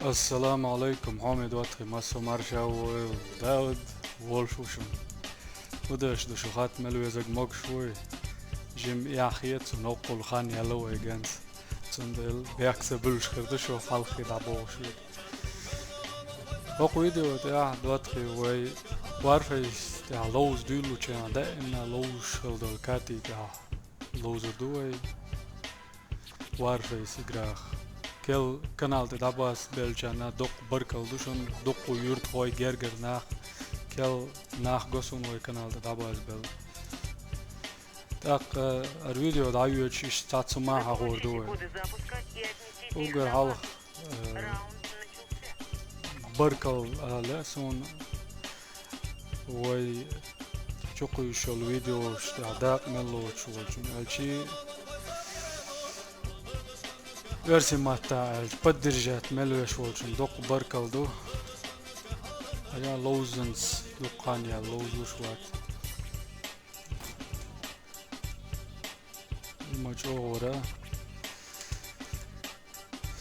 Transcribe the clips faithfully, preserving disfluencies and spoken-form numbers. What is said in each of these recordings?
Ассаламу Ӏалайкум, хьоме доттагӀий, массо марша войла, Дауд волуш ву шуна. ХӀун деш ду шу хатта мел везарг, могуш вуй? Жимма эхь хета суна, хӀоккхул хан яьлла вай ганца. Цундела бехк ца буьллуш хир ду шу хьалххе дӀабохуш ву. ХӀокху видео тӀехь, доттагӀий, вай Warface тӀехь ловза дуьйлалучу хенахь даимна ловзуш хила долу кати тӀехь ловзур ду вай. Warface играх. Кел канал тӀе дӀабац беллачарна доккха баркалла ду шуна, дуккха юьртахой, гергара нах, кел нах го суна вай канал тӀе дӀабац белла. ТӀаккха ара видео дӀайоьдуш иштта цхьацца хӀума хьахор ду вай. Уггар хьалха, э, баркалла ала лаьа суна вай чукхуьйсуш йолу видеош тӀехь дакъа мел лоцуш волчун, аьлчи оьрсийн маттахь аьлча, поддержать мел веш волчун доккха баркалла ду. Ая ловзанца дукха хан яьлла ловзуш вац. Ма чӀогӀа вара.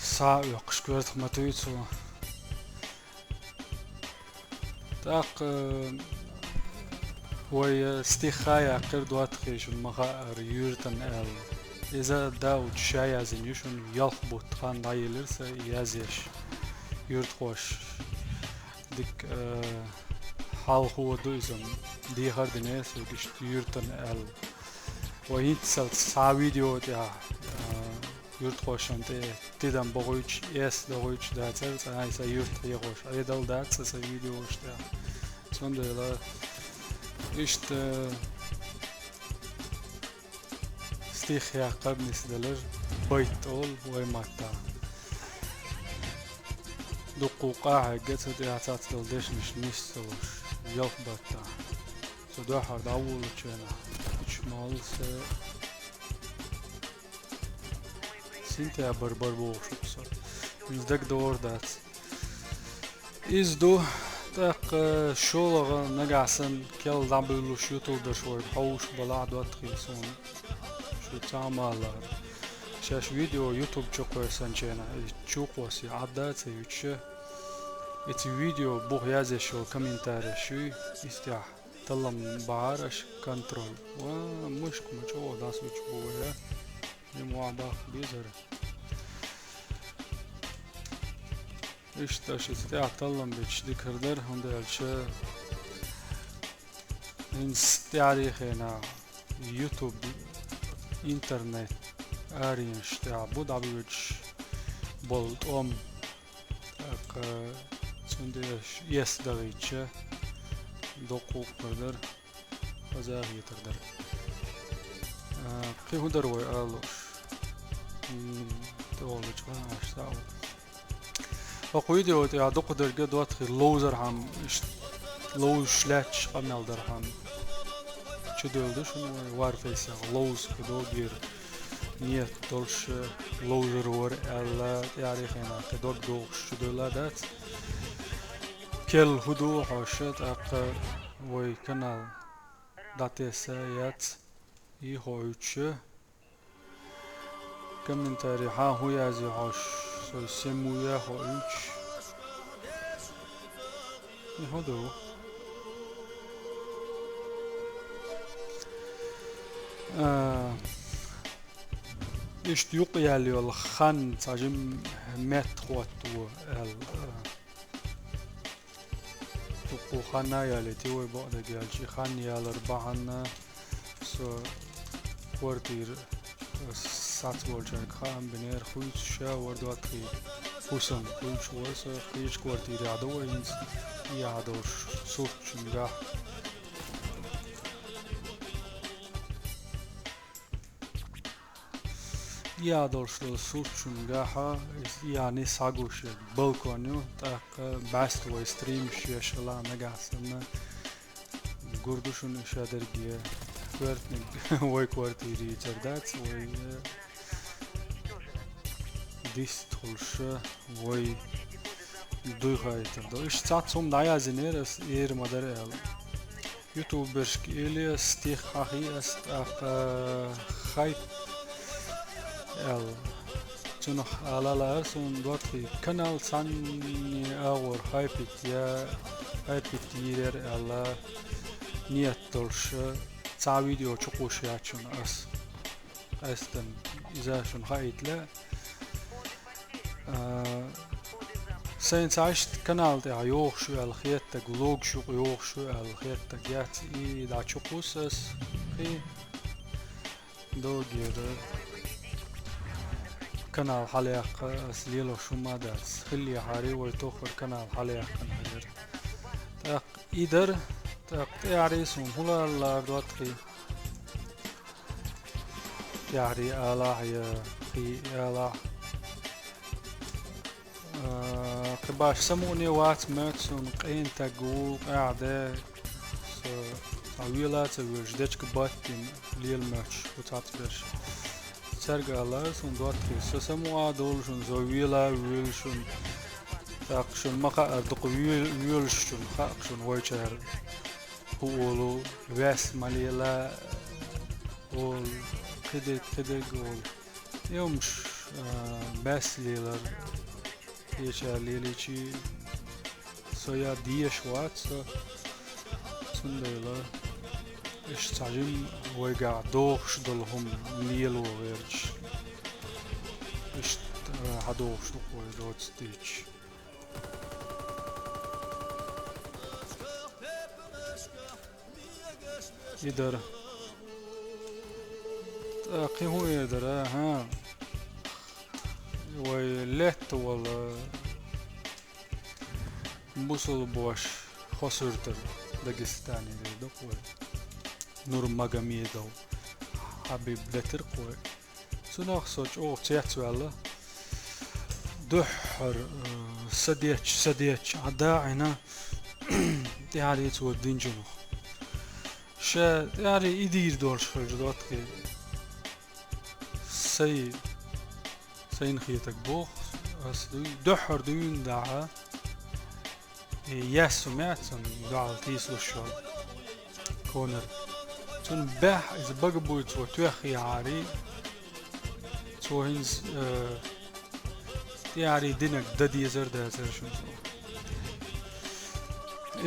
Схьа а оьккхуш коьртах ма туьйцу. ТӀаккха, э, вай, э, стих а яьккхира, доттагӀий, шуна ма хаара, юьртана аьлла. Иза Дауд ша яздина ю шуна, ялх бутт хан дӀаелира сан язъеш юьртахошна. Дика, э, хьалхо ду иза, дехар дина аса, иштта юьртана аьлла. Вай хӀинццалц схьа видео тӀехь, э, юьртахошна тӀе тидам бохуьйтуш, эс дохуьйтуш дацара, цкъа а сан юьртахь хьехош Ӏедал дац сан видеош тӀехь. Цундела иштта стих яьккхар нисделира, байт олу вай маттахь. Дуккха къахьегна цу тӀехь цхьацдолу дешнаш нис ца луш, ялх баттахь. Со дуьххьара дӀаволучу хенахь, ичмалса сентябрь бара бохуш ву со. Иза дагадогӀур дац. Иза ду, тӀаккха шолгӀа нагахь санна кел дӀабуьйлуш ютуберш вайга хьовсуш балахь, доттагӀий, суна шу цхьа а ма аллара. Шаьш видео ютуб чу кхоьссинчу хенахь, и чу кхоссе Ӏадда ца юьтуш, и цу видео буха язъеш йолу комментареш юй, истехь таллам бахьара аша контроль. Ва, мушка ма чӀогӀа дӀасуьтуш бу вай, а? Нима вахь бахка безара. Иштта аша иза тӀехь таллам биташ дикар дара, хӀунда аьлча хӀинца тӀаьхьарий хенахь ютуб, интернет аренаш тӀехь бу дӀабоьдуш болу тӀом. ТӀаккха цундела эс дахийча, доккха гӀуллакх дара, хаза а хетар дара. А, кхин хӀун дара вай алуш? М, тӀе олучу ханаш схьа а ву. ХӀокху видео тӀехь дукхадерг, доттагӀий, ловзархьама, иштта ловзуш лаьтташ къамел дархьама чудевлла ду шуна вай Warface-ехь ловза кхин доггера. Ниет долуш, э, ловзар вара аьлла, тӀаьхьарий хенахь кхин дог дохуш чудевлла дац. Кел хӀун ду хьоша, тӀаккха вай канал дӀатесса яц, и хьо уьйтуш. Комментарий хьан хӀун язъе хьош, со сема ву яхо уьйтуш. И хӀун ду? А, иштта юкъа яьлла йолу хан цхьа жимма метта хӀоттаво аьлла. Дуккха хан а ялийти вай, бакъдерг аьлча, и хан ялар бахьана со квартира сацболчаьрга хаам бинера, хуьйцуш а вара, доттагӀий, хӀусам хуьйцуш вара со, кхечу квартирехь ду вай хӀинца, и а долуш суртчуьнгахь. И а долуш долу суртчуьнгахь, и а нис схьагуш ерг балкон ю, тӀаккха бӀаьста вай стримаш еш хила нагахь санна, гур ду шуна и шадерриге. Коьртаниг вай квартире йийцар дац, вай, э, дистхуьлуш, вай дуй хаийтар ду. Иштта цхьацца хӀума дӀаяздинера ас, эр ма дара аьлла. Ютубершка элира стих хьахий ас, тӀаккха хайп аьлла. Цунах ала лаьара суна, доттагӀий, канал цхьанне агӀор хайпить я, хайпить йийрера аьлла, ниет долуш, цхьа видео чукхуссуш яц шуна ас. Къаьстина иза шуна хаийта лаьа. А, сайна цхьа иштта канал тӀехь йохуш ю аьлла хеттарг, влогаш юкъа йохуш ю аьлла хеттарг яц, и дӀа чукхуссу ас, кхин догера канал хьалаяккха ас лелош хӀума дац. Хиллехьара вай тохара канал хьалаяьккхина хилира. ТӀаккха и дара, тӀаккха тӀаьхьара суна хӀун ала лаьара, доттагӀий? ТӀаьхьара алахь я кхин алахь. А, кхин баш самукъане вац, моьтту суна къен таг ву, къаьхьа де. Со цхьа вела а ца воьдуш, дечка баттина лела моьттуш бу цхьацца берш. Цаьрга ала лаьара суна, доттагӀий, со самукъа а долуш ву шуна, со вела а воьлуш ву шуна. ТӀаккха шуна ма хаьара дукха воьл-, воьлуш шуна, хаьа шуна вайчара хӀун олу, ваьсса ма лела олу, кхидерг, кхидерг олу. И хӀумаш, а, баьсса лелар, кхечара лелийча со я дезаш вац со, цундела иштта цхьа жимма вайгахь догӀуш долу хӀума лело гӀерташ. Иштта, а, хьадогӀуш ду-кх вай доцца дийцча. И дара. ТӀаккха кхин хӀун эр дара, хӀа? Вай летта вала бусулба ваша Хасавюртара, Дагестане вер ду-кх вай, Нурмагомедов Хьабиб ветира-кх вай. Цунах со чӀогӀа цецваьлла, дуьххьара, э, са детташ, са детташ Ӏа даьӀина, тӀаьхьара цо динчунах. Ша тӀаьхьара и дийр долуш хилча, доттагӀий, сай, сайна хетарг боху ас, дуй-, дуьххьара дуьйна дахьа, и яьссу маьццан дуьхьал тийсалуш йолу Конор. Цунна баьхьа иза бага буй цо тоьххехьарий, цо хӀинца, э, тӀаьхьарий динарг дан дезар дацара шуна цо.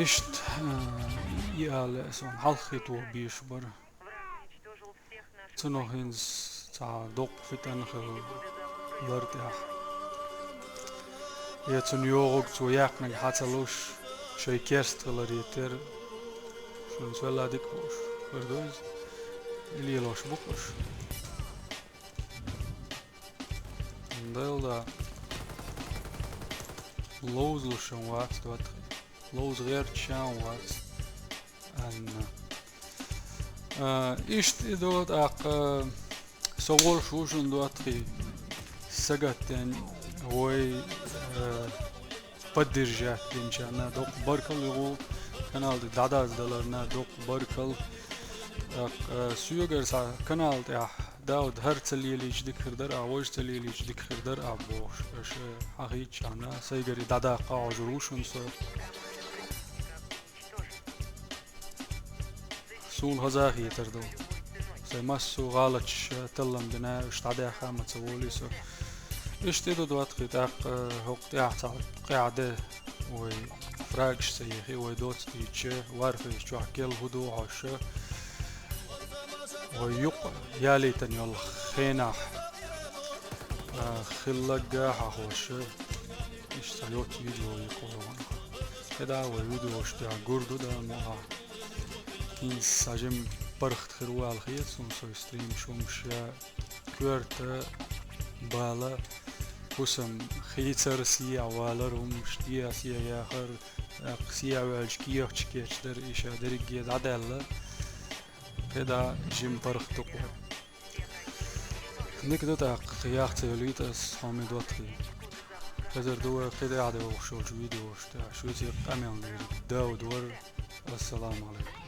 Иштта, э, и ала лаьа суна, хьалххе тоха безаш бара. Цунах хӀинца цхьа доккха фитна хилла лар тӀехь. Я цунна йогӀург цо яьккхинарг хьа ца луш, шайн керста хиларе терра, шуна велла дика бууш хир ду иза. И лелош бу-кх уьш. Дела да, ловзалуш ам вац, доттагӀий. Ловза гӀерташ ам вац. Анна. А, иштта и ду тӀаккха, со волуш ву шуна, доттагӀий, сагатден вай, а, поддержать динчарна доккха баркалла, юха канал дӀадаздаларна доккха баркалла. ТӀаккха, а, соьгара цхьа канал тӀехь Дауд хӀара ца лелийча дика хир дара, а, важа ца лелийча дика хир дара, а, бохуш, аша хьахийчарна, сайгара и дӀадаккха Ӏожур ву шуна со. Суна хаза хетар ду. Сайн массо а гӀалаташ таллам бина, уьш дӀадаьхха а ма ца волий со. Иштта и ду, доттагӀий, тӀаккха хӀокху тӀехь цхьа къаьхьа де вай фрагаш ца ехи, вай доцца дийцча, Warface чохь кел хӀун ду хьожуш, вай юкъа ялийтина йолу хенахь, а, хилларг а хьахош, иштта цхьа йоццу видео йикъо йогӀу. КхидӀа вай видеош тӀехь гур ду дан мукъа. ХӀинца цхьа жимма паргӀат хир ву аьлла хета суна, со стримаш хӀумаш я коьрта бала, хӀусам хийцар, сехьа валар, хӀумаш тӀе сехьа яхар, тӀаккха сехьа ваьлча кехаташ кечдар, и ша дерриге дӀадаьлла. КхидӀа жимма паргӀат ду-кх вай. Дика ду тӀаккха, кхин яха ца йолуьйту ас, хьоме доттагӀий. Хезар ду вай кхидӀа тӀедогӀуш йолчу видеош тӀехь. Шуьца къамел дерг Дауд вара. Ассаламу Ӏалайкум.